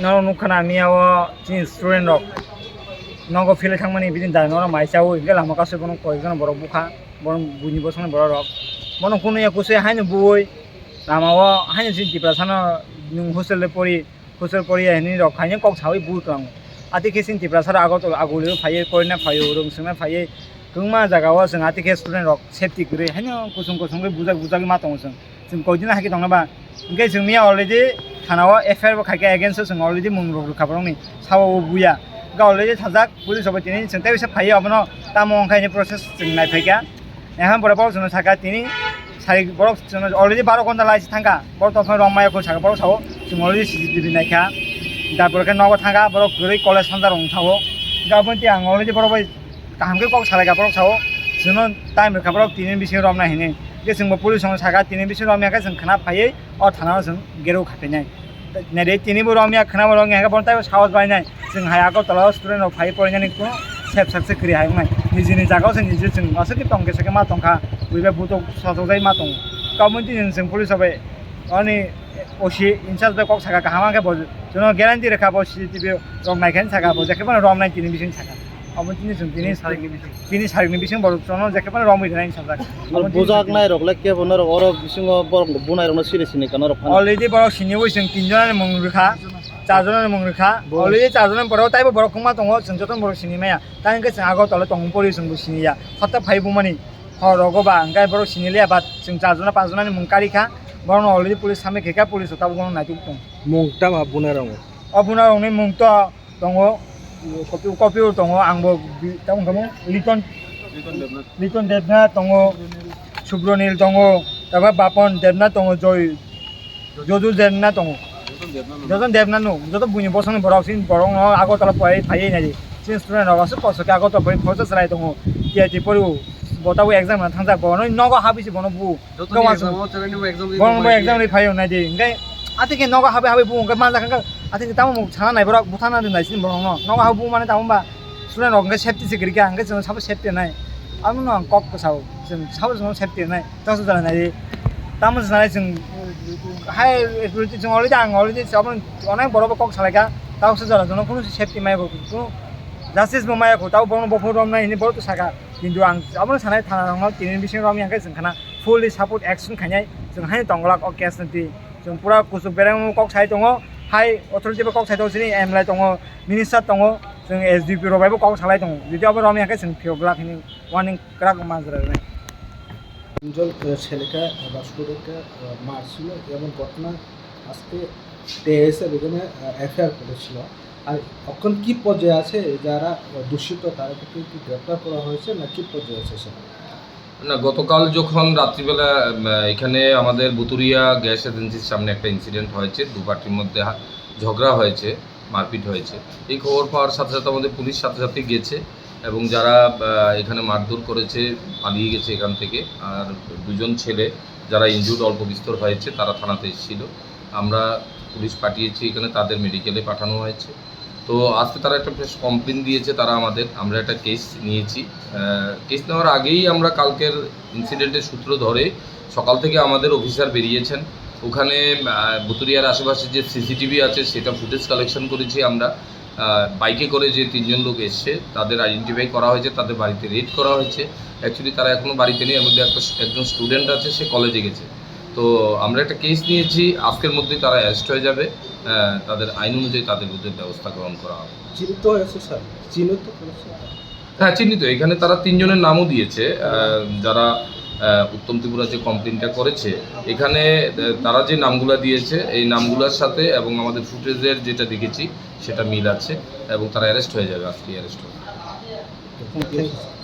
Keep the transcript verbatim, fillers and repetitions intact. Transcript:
Norok nukha na miya o chini student rok nogo philwi thangmani bini dai norok mai chaui hwnkhe lama kasu bono koyekjona borok bukha, bono buini bosongni borok rok bono kunu ya kusui haino buui lama o haino chini Tiprasa no nwng hostel de pori, hostel pori ya hinwi rok khaino kok saui bui tong. Ati khe chini Tiprasa rok Agartala aguli phaiwi Koina phaiwi Rungsengna phaiwi kwbangma jaga o chwng ati khe student rok safety kwrwi haino kusung kusung khe bujak bujagwi ma tongo chwng. Chwng koidin hai khe tongna ba. Hwnkhe chwng miya already thana o F I R bo khaikha, against o chwng already mung rok rwkha borokni sabo o buya. Hwnkhe already thajak police rok bai tini chwng tei bisa phaiya obono tamo wngkha hini process chwng nai phaikha. Ehan borok borok chwngno sakha tini sari borok chwngno already baro ghonta lai thangkha. Borok tongphai rok maya kho sakha borok sao chwng already C C T V naikha. Da borok khe nogo thangkha borok kwrwi college sanja rok wngkha o. Hwnkhe aboni tei ang already borok bai kaham khe kok salaikha borok sao, chwngno time rwkha borok tini bisingo romna hinwi. Hwnkhe chwngbo police rokno sakha, tini bisingo romya khe chwng khna phaiwi o thana o chwng gero khapainai. Naidi tini bo romya khna bo romya khe bono taibo sahos bainai. Chwng hai Agartala o student rok phaiwi porinani kuno sep sak se kwrwi hai wngnai. Nijini jaga o se niji chwng aswk khe tong khe sakhe ma tongkha, buibai butok sojokjai ma tongo. Kabun tini chwng police rok bai oni O C in charge bai kok sakha kaham khe bo chwngno guarantee rwkha bo C C T V rok naikhe sakha bo jekhe bono romnai tini bising sakha. Abo tini chwng tini sarikni bising, tini sarikni bising borok chwngno jekhe phano romwi rwnai hinwi sajak. Abo tini bujak chwng nai rok le kebo norok oro bisingo borok bunai rokno sini sini ka norok phano. Already borok sini ui chwng tin jonani mung rwkha, char jonani mung rwkha. Bo- already char jonani borok taibo borok kwbangma tongo, chwng jotono borok sini maya. Tang hwnkhe chwng Agartala tongmung pori chwngbo siniya. Hota phai bumani hor rogo ba hwnkhe borok sini liya, but chwng char jona panch jonani mung karikha. Borokno already police samwi khaikha, police rok tabuk bono naituk tongo. Mung tamo bunai rokni? O bunai rokni mung to tongo, kopi, kopi tongo, ang bo bi-, tamo wngkha mo Liton, Liton Debnath. Liton Debnath tongo, Subronil tongo, tabuk Bapon Debnath tongo, Joy, Joju Debnath tongo. Joton Debnath no. Joton Debnath no, joto buini bosongni borok, sini borok no Agartala phai, phaiwi naidi. Sini student rok aswk kosto khe Agartala phai khoroksa chwrai tongo, T I T poriwo, bo tabuk exam rwna thangjak, bo no nogo habwi se bono bu. Joto ni exam o chwraini bo exam di. Borok bo exam ri phaio nai di. Hwnkhe ati khe nogo habai habai bu hwnkhe manjak hwnkhe ati khe tamo mung sana nai borok buthana ri nai sini borok no. Nogo habai bu mane tamo ba student rok hwnkhe safety se kwrwi kha hwnkhe chwng sabo safety nai. Amo no ang kok kwsao chwng sabo chwng safety nai. Tamo se jora nai di. Tamo se nai chwng hai authority chwng already ang already abo onek borok bo kok salai kha. Tamo se jora jono kunu safety mai bo kunu justice bo maya kho tamo borok no bophor rom nai hini borok to saka. Kintu ang abo no sanai thana rok no tini bising rom yang khe chwng khana. Fully support action khainai, chwng haino tongglak o case no twi. Chwng pura kuchuk bereng kok sai tongo, hai authority bai kok sai tongo, chini M L A tongo, minister tongo, chwng S D P rok bai bo kok salai tongo. Jodi abo romya khe chwng phiyok glak hinwi warning kwrak manjra rwnai. তিনজন, আহ, ছেলেকে, আহ, বা স্টুডেন্টকে, আহ, মারছিল এবং ঘটনা আজকে টিএসএফ এখানে, আহ, এফআইআর করেছিল। আর এখন কি পর্যায়ে আছে যারা, আহ, দূষিত তাদেরকে কি গ্রেপ্তার করা হয়েছে না কি পর্যায়ে আছে সেটা? না, গতকাল যখন রাত্রিবেলা, উম, এখানে আমাদের বুতুরিয়া গ্যাস এজেন্সির সামনে একটা ইনসিডেন্ট হয়েছে, দু পার্টির মধ্যে হা-, ঝগড়া হয়েছে, মারপিট হয়েছে। এই খবর পাওয়ার সাথে সাথে আমাদের পুলিশ সাথে সাথে গেছে এবং যারা, আহ, এখানে মারধর করেছে, পালিয়ে গেছে এখান থেকে। আর দুজন ছেলে যারা ইনজুর্ড অল্প বিস্তর হয়েছে, তারা থানাতে এসেছিল। আমরা পুলিশ পাঠিয়েছি এখানে তাদের মেডিকেলে পাঠানো হয়েছে। তো আজকে তারা একটা প্রেস কমপ্লেন দিয়েছে তারা আমাদের, আমরা একটা কেস নিয়েছি। আহ, কেস নেওয়ার আগেই আমরা কালকের ইনসিডেন্টের সূত্র ধরে সকাল থেকে আমাদের অফিসার বেরিয়েছেন। ওখানে, আহ, বুতুরিয়ার আশেপাশে যে সিসিটিভি আছে সেটা ফুটেজ কালেকশন করেছি আমরা। আহ, বাইকে করে যে তিনজন লোক এসছে তাদের আইডেন্টিফাই করা হয়েছে, তাদের বাড়িতে রেড করা হয়েছে। অ্যাকচুয়ালি তারা এখনও বাড়িতে নেই, এর মধ্যে একটা, একজন স্টুডেন্ট আছে, সে কলেজে গেছে। তো আমরা একটা কেস নিয়েছি, আজকের মধ্যেই তারা অ্যারেস্ট হয়ে যাবে। আহ, তাদের আইন অনুযায়ী তাদের বিরুদ্ধে ব্যবস্থা গ্রহণ করা হবে। চিহ্নিত হয়েছে স্যার? চিহ্নিত করেছে? হ্যাঁ, চিহ্নিত। এখানে তারা তিনজনের নামও দিয়েছে, আহ, যারা, আহ, উত্তম ত্রিপুরা যে কমপ্লেনটা করেছে, এখানে, আহ, তারা যে নামগুলা দিয়েছে, এই নামগুলোর সাথে এবং আমাদের ফুটেজের যেটা দেখেছি, সেটা মিল আছে এবং তারা অ্যারেস্ট হয়ে যাবে, আজকেই অ্যারেস্ট হবে। Thank you, sir.